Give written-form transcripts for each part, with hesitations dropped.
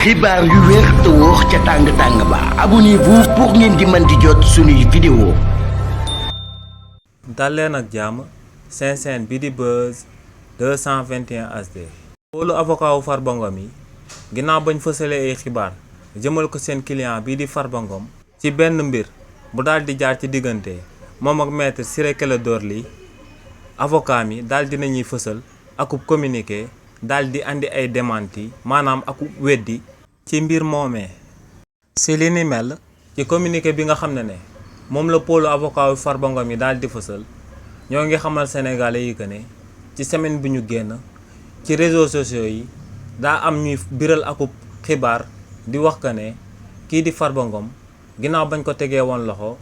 xibaar yu wér te wóor ca tàng-tàng ba abonnez-vous pour ngeen di mën di jot suñuy vidéo. dal leen ak jàmm seen chaîne bi di Buzz 221 HD. pôlu avocat wu Farba Ngom yi ginnaaw bañ fësalee ay xibaar jëmal ko seen client bii di Farba Ngom ci benn mbir bu daal di jaar ci diggante moom ak maître Ciré Clédor Ly, avocat mi daal di nañuy fësal akub communiqué daal di andi ay démenti maanaam akub weddi ci mbir moomee. si li ni mel ci communiqué bi nga xam ne moom la pôlu avocat wu Farba Ngom yi daal di fësal ñoo ngi xamal sénégalais yi que ne ci semaine bi ñu génn ci réseaux sociaux yi daa am ñuy biral akub xibaar di wax que ne kii di Farba Ngom ginnaaw bañ ko tegee woon loxo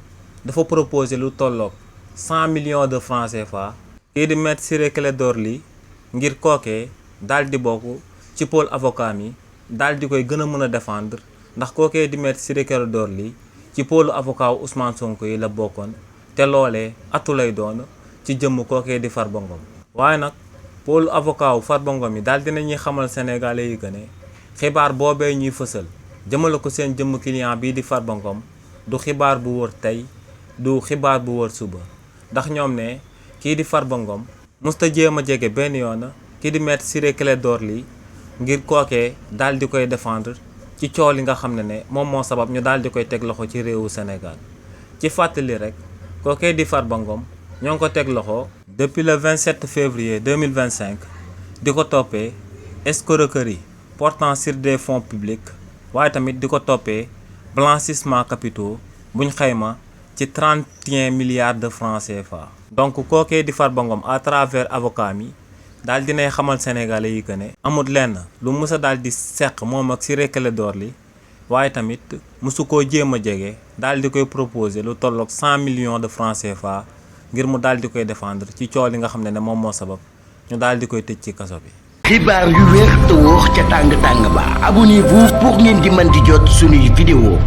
dafa proposé lu tolloog 100 millions de francs CFA kii di maître Ciré Clédor Ly ngir kookee daal di bokk ci pôle avocat mi daal di koy gën a mën a défendre ndax kookee di maître Ciré Clédor Ly ci pôlu avocat wu Ousmane Sonko yi la bokkoon te loolee atu lay doon ci jëmm kookee di Farba Ngom. waaye nag pôlu avocat wu Farba Ngom yi daal dinañuy xamal sénégalais yi que ne xibaar boobee ñuy fësal jëmale ko seen jëmm client bii di Farba Ngom du xibaar bu wër tey du xibaar bu wër suba ndax ñoom ne kii di Farba Ngom musta jéem a jege benn yoon kii di maître Ciré Clédor Ly ngir kookee daal di koy défendre ci coow li nga xam ne moom moo sabab ñu daal di koy teg loxo ci réewu Sénégal. ci fàttali rek kookee di Farba Ngom ñoo ngi ko teg loxo depuis le 27 février 2025 di ko toppee escroquerie portant sur des fonds publics waaye tamit di ko toppee blanchissement capitaux buñ xayma ci 31 milliards de francs CFA. donc kookee di Farba Ngom à travers avocat mi daal dinay xamal sénégalais yi que ne amut lenn lu mës a daal di seq moom ak Ciré Clédor Ly waaye tamit mësu koo jéem a jege daal di koy proposer lu tolloog 100 millions de francs CFA ngir mu daal di koy défendre ci coow li nga xam ne moom moo sabab ñu daal di koy tëj ci kaso bi. xibaar yu wér te wóor ca tàng-tàng ba abonnez-vous pour ngeen di mën di jot suñuy vidéo.